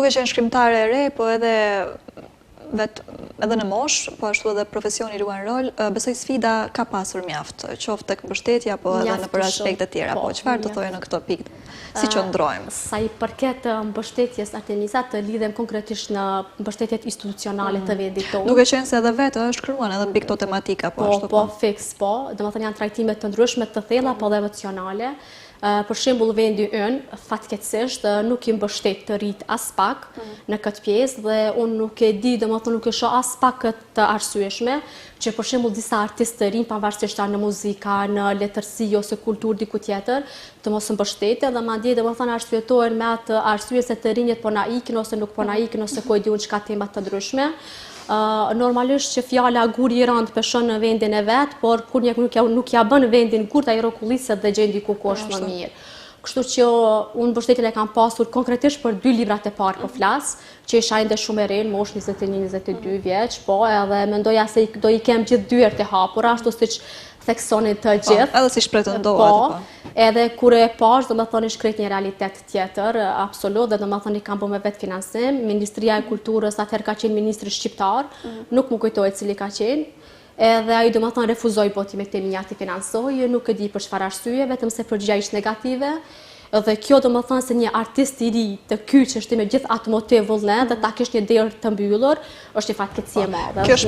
Duke qenë shkrimtare e re, po edhe vetë edhe në moshë, po ashtu edhe profesioni luan rol, besoj sfida ka pasur mjaft, qoftë tek mbështetja, po edhe nëpër aspekte tjera, po çfarë do thoje në këtë pikë, si qëndrojmë? Sa i përket mbështetjes Artemisa, të lidhem konkretisht në mbështetjet institucionale të vendit tonë. Duke qenë se edhe vetë shkruan edhe mbi këto tematika, po ashtu po. Po, fiks, po, domethënë janë trajtime të ndryshme të thella, po dhe emocionale. Për shembull vendi ynë, fatkeqësisht, nuk i mbështet të rinjtë aspak mm. në këtë pjesë dhe unë nuk e di, domethënë nuk e shoh aspak këtë të arsyeshme, që për shembull disa artistë të rinj, pavarësisht në muzika, në letërsi ose kulturë diku tjetër, të mos mbështeten dhe mandej domethënë arsyetohen me atë arsye se të rinjët po na ikin ose nuk po na ikin ose ku e di unë çka tema të ndryshme. Normalisht që fjala guri i rëndë peshon në vendin e vet, por kur një nuk ja, nuk ja bën vendin gurt, ai rrokulliset dhe gjen diku ku është më mirë. Kështu që unë mbështetjen e kam pasur konkretisht për dy librat e parë po flas, që isha ende shumë e re, në moshë 21-22 vjeç, po edhe mendoja se do i kem gjithë dyert e hapura, ashtu siç theksonin të po, gjithë. Edhe siç pretendohet. Po, po, edhe kur e pash, domethënë ishte krejt një realitet tjetër, absolut, dhe domethënë i kam bo me vetëfinancim. Ministria e Kulturës atëherë ka qenë ministri shqiptar, mm. nuk më kujtohet cili ka qenë, edhe ai domethënë refuzoi botimet e mia t'i financojë, nuk e di për çfarë arsye, vetëm se përgjigja ishte negative. Dhe kjo domethënë se një artist i ri të kyçesh ti me gjithë atë motiv vullnet dhe ta kesh një derë të mbyllur, është një fatkeqësi e po, madhe.